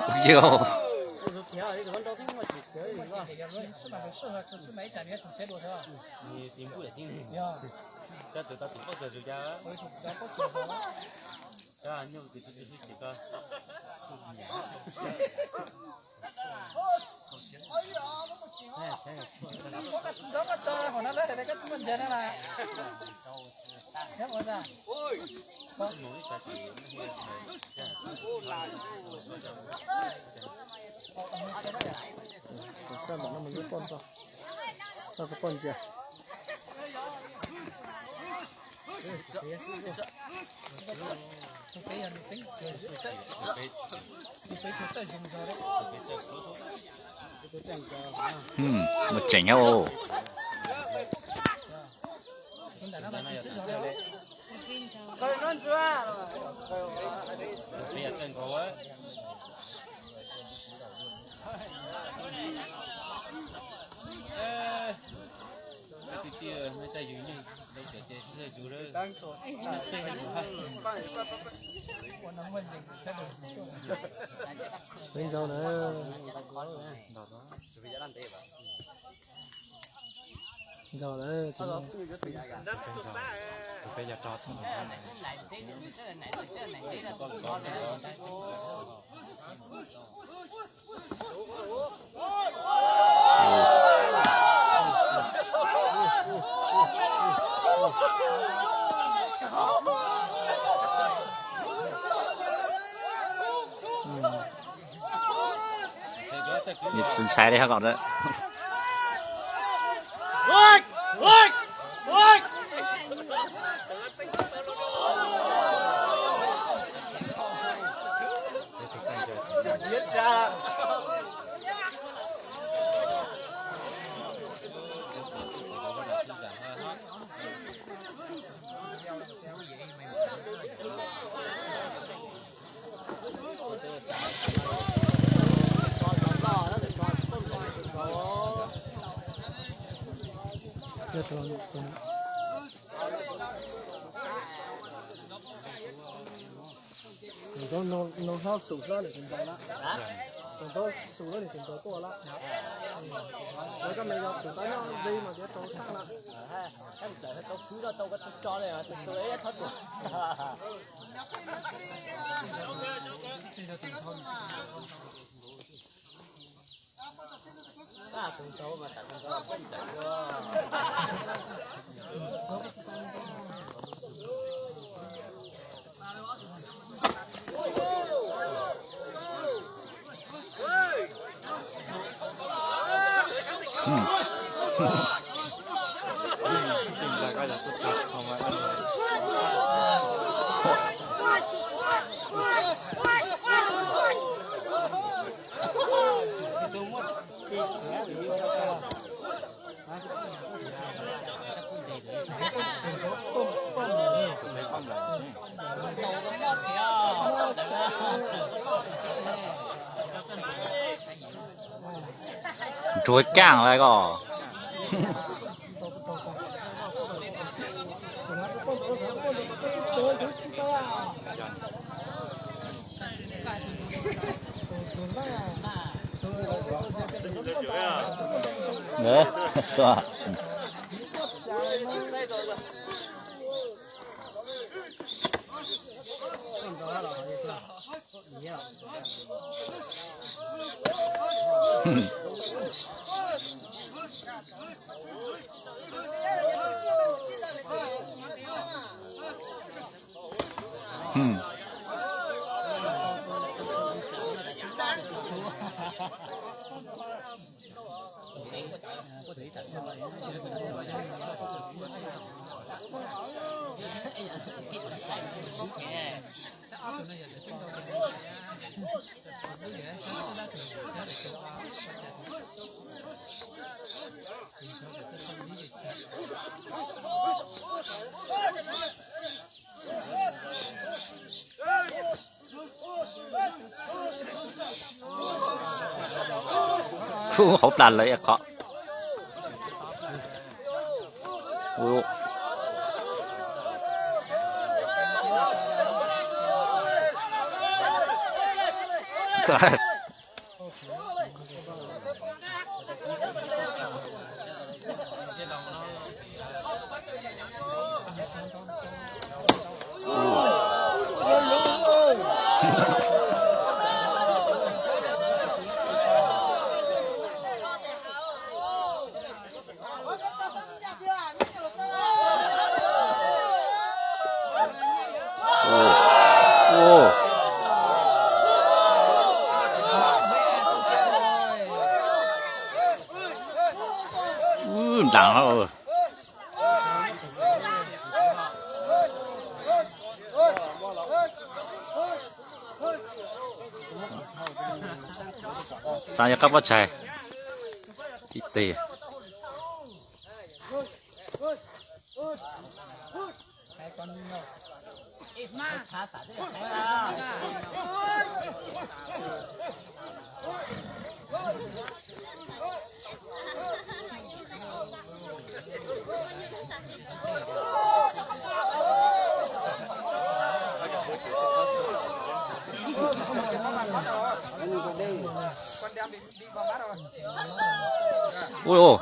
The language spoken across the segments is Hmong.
Yo. Mus tseem os. Xeeb ntsaug na. Ntsaug na. Nws tsis ntshai li hab kom na. Tus nraug no hlob xum hlob lawm tus ntawd lawm. Tus nraug xum hlob lawm tus ntawd tuaj lawm. Lawv koj me yog tus tab nyob nqi mas tias rau sab lawm. Ntsuag kaaj lawm koj. Kub hauv plag lawm ib qho. Nram. Xav yog qab pob tsaig ib teg. Ui, ui.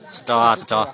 Tsis tau, tsis tau.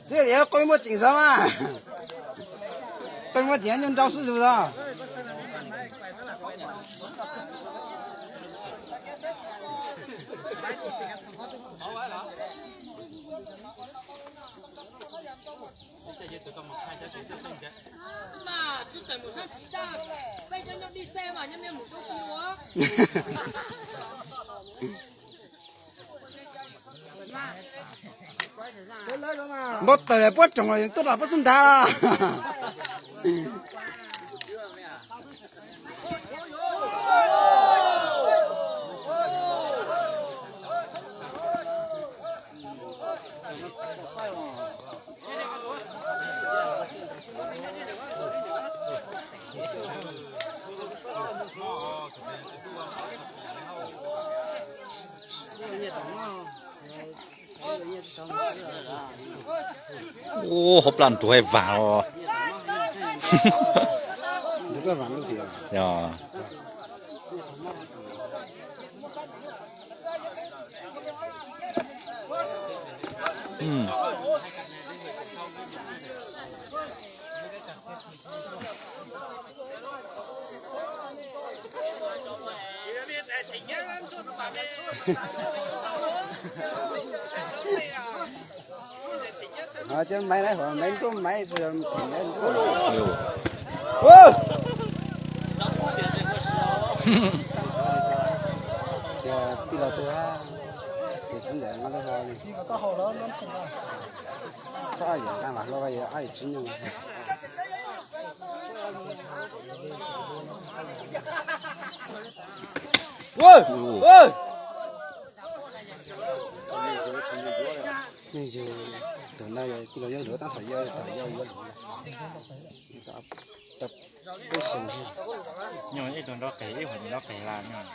Twb tias qau muaj tseem xwb mas, qau muaj tseem nyuj nrau sib zug os. Npau taws puab roos los tuaj dam puab xub nrad. Ub, hauv plag nruag vaag os. Yog. Cov maiv na, maiv nruab maiv tsis them maiv nruab. Tij laug tug, ces txiv ntxawm mas lub hau li. Koj yam nqaa mas hlo, koj yog ab yim tsib nyuj. Neeg yug tug na, tij laug Yob Luav tab tom yau, tau yau yuav luv. Tau peb xyoo. Nyuj ib tug nrov qeeg, ib tug nrov qeeg lawm nyuj.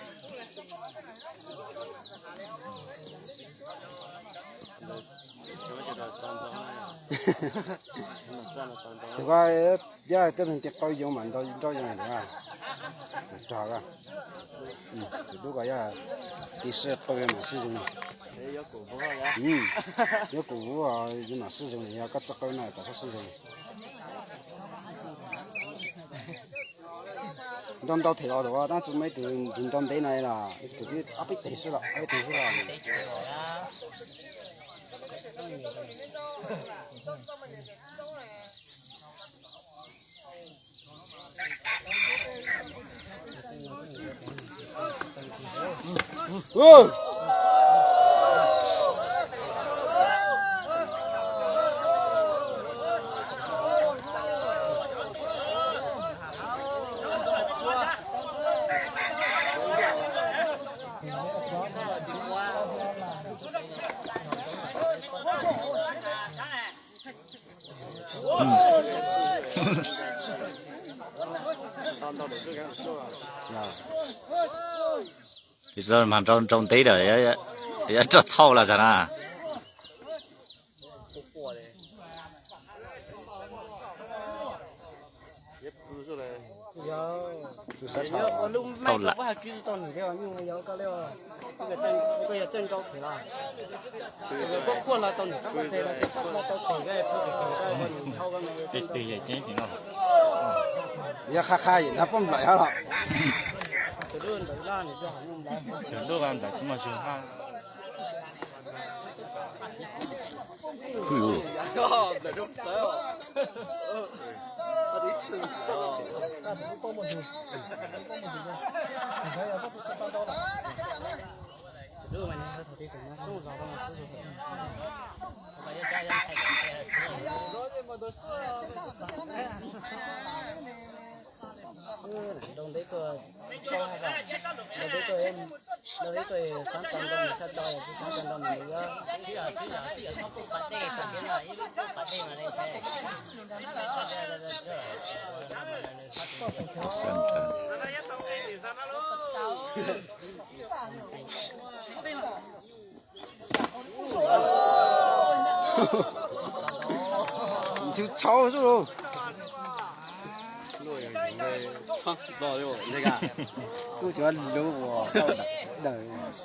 Tus ko, yog coj tug ti qau yoo mas nrau yoo ntawd, tus rog ko. Tus dub ko yog ti sib qau mam sib zoo. Yuav kuv, yuav mam sib zoo, yog koj tsi qau no tam sim sib zoo. Nrau ntau them los tus tab sis muaj ib tug nrau ntev no los ib tug twb ob peb teg xwb los, ob peb teg xwb los. Piv txoj mas nrau nrau ntev lawm, yuav roj thauj los sav na. Yog qha qha yim no poj nplawm hab los. Ntxhw txhau xwb lauj. Kuj cov lub ua daws.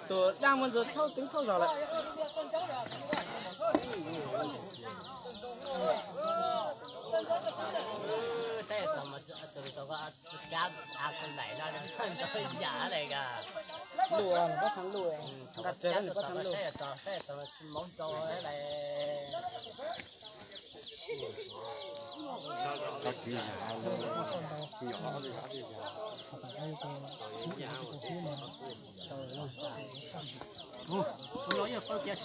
Tus daj muaj ntxhw thauj tseeb thauj zog lawm. Luj, nws pob txha luj, nqa tsawg nws pob txha luj.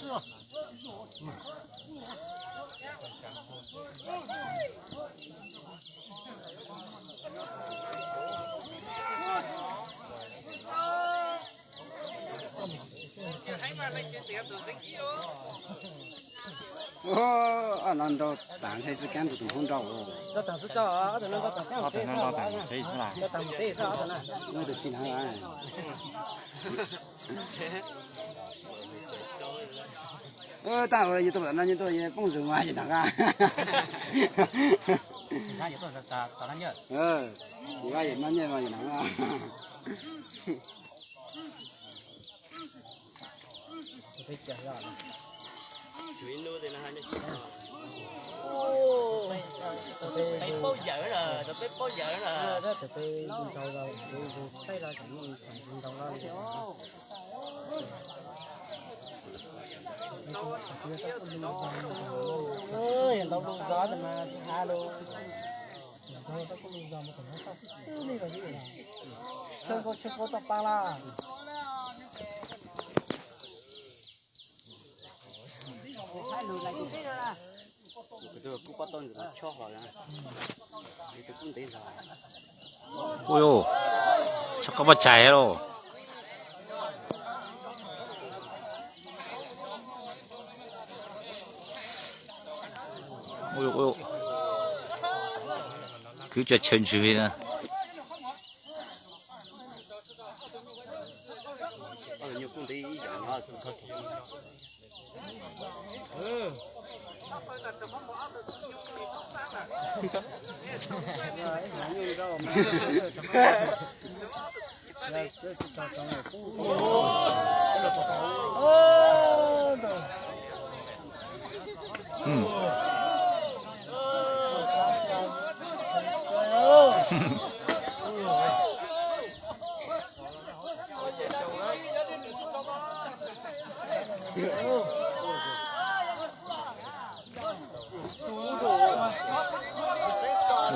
Ob no nrau tas ntshai tsis kav nrug tus hmoob nrau. Nrau tas xwb tso, ob tug no nrau tas, nrau tas mus tsev xwb. Nrau tas mus tsev xwb ob tug na. Nrau tus tsis na. Tag ua yus tuaj tom no yus tuaj yus poob zus mas yus nag. Yus nab yus nab nyiaj mas yus nag. Ntau lus zov mas tsis hais lus. Ntau lus zov mas tseem muab tau xwb xwb li los xwb. Tshee nkaus tshee nkaus tau pa lawm. Kuj pob tau ntawm no chob hlo, kuj ntev hlo. Ua, txhob qab pob tsaig lauj. Ua, ua, kwv cov chaw ntswg li na.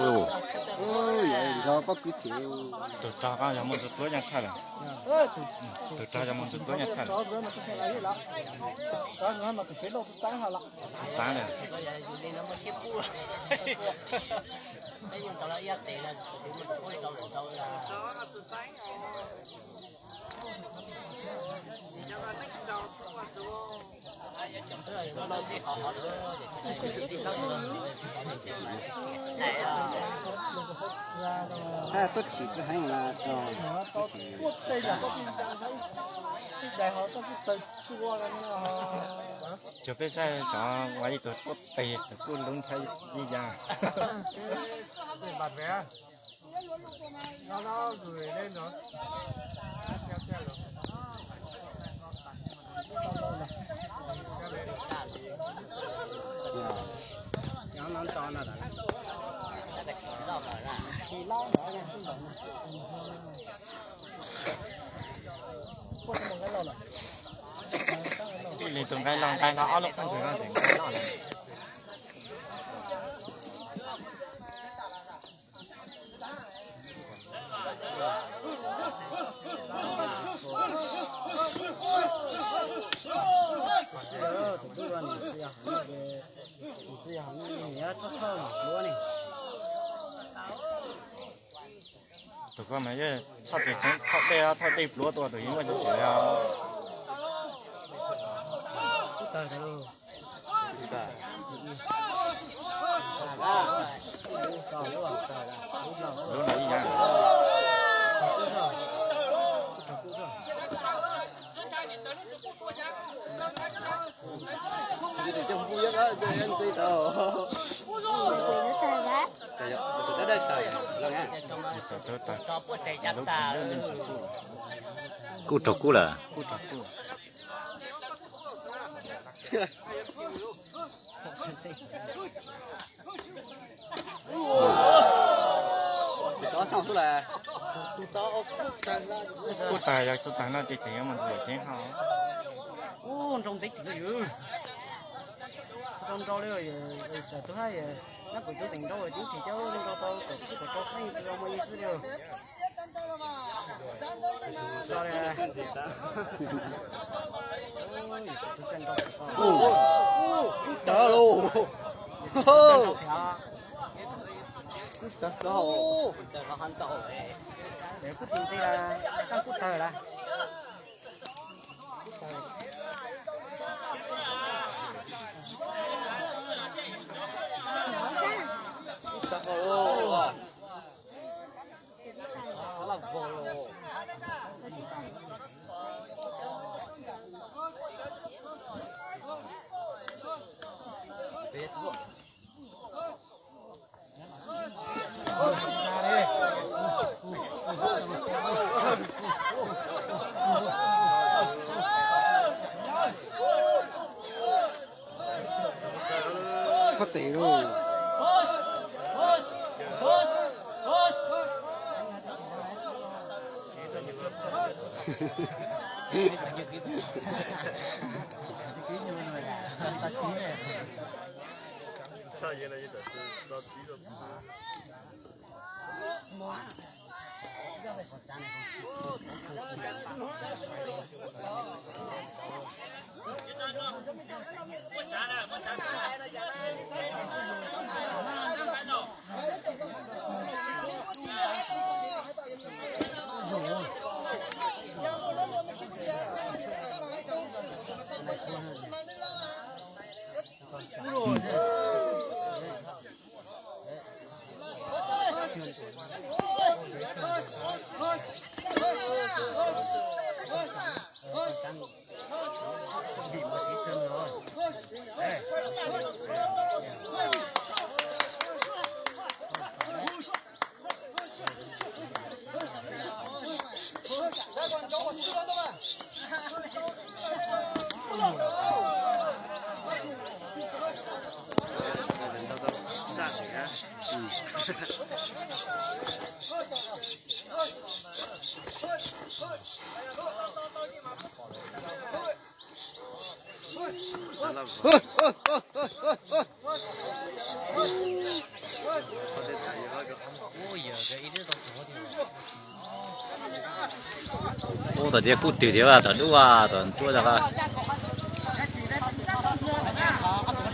Ntxov pob kws thiab. Tus rog yog mus ntxuav pluab nyob thaj lawm. Tus rog yog mus ntxuav pluab nyob thaj lawm. Txav lawm. Tuaj txhim tsis heev los rog. Cov peb saib xyov ua ib tug tuaj tes tus kuj lub nthab yeej ya. Ib leeg tus nqaij loj nqaij loj ob lub qab ntseeg no ces nqaij loj lawm. Tus ko mas yeej txhob tes txhob dej, txhob dej pluav tuaj tus yeej muaj tsis tsev os. Lub no ib yam. Kuj raug kub lawm. Kuj tag, yog tsis tag no ces teem yuav mus ntxuav ceev hos. Nroo ntev kawg yus. Nroo nroo li, xam tus hab, nab kuv tus teem nroo ces tib cov nroo tau kaum tsib kaum rau xeeb tsis zoo muaj ib xwb li. Kub tag lauj. Kub tag lauj. Kuj tag lauj. Kub tag lauj. Thob tes lauj. Tom tias kuj twg tias tom dub tom ntuab,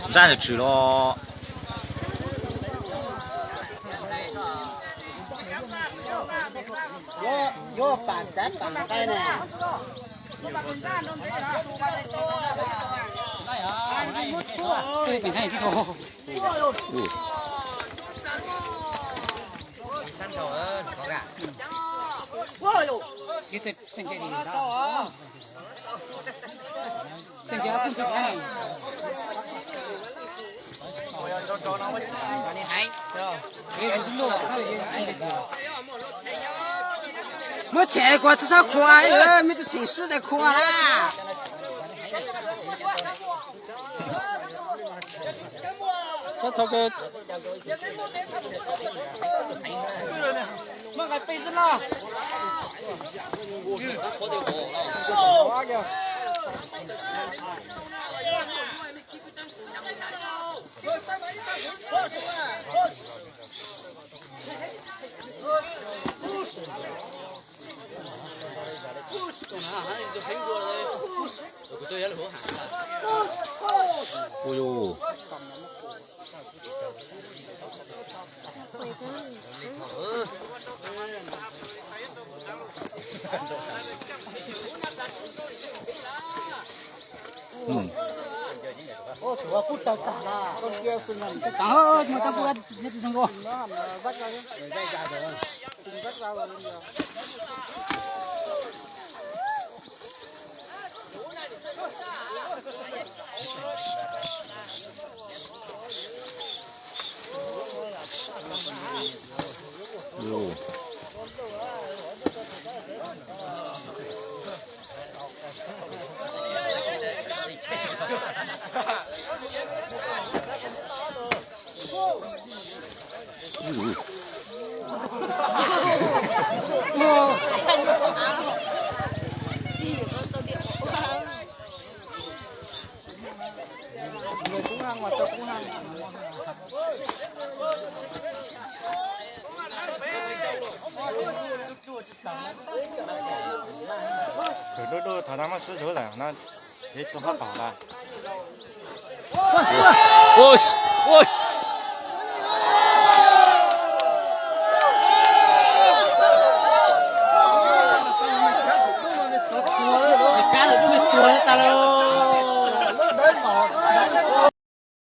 ntsab nws tshwm los. Yuav pam tsav pam nqaij na. Muab tshem kuv tsis txhob khuam, muab tsis tshem sub ces khuam na. Ui, Khwv dub dub thaum no muab sib zug lawm no, yeej tsis qab tom lawm. Ua, ua,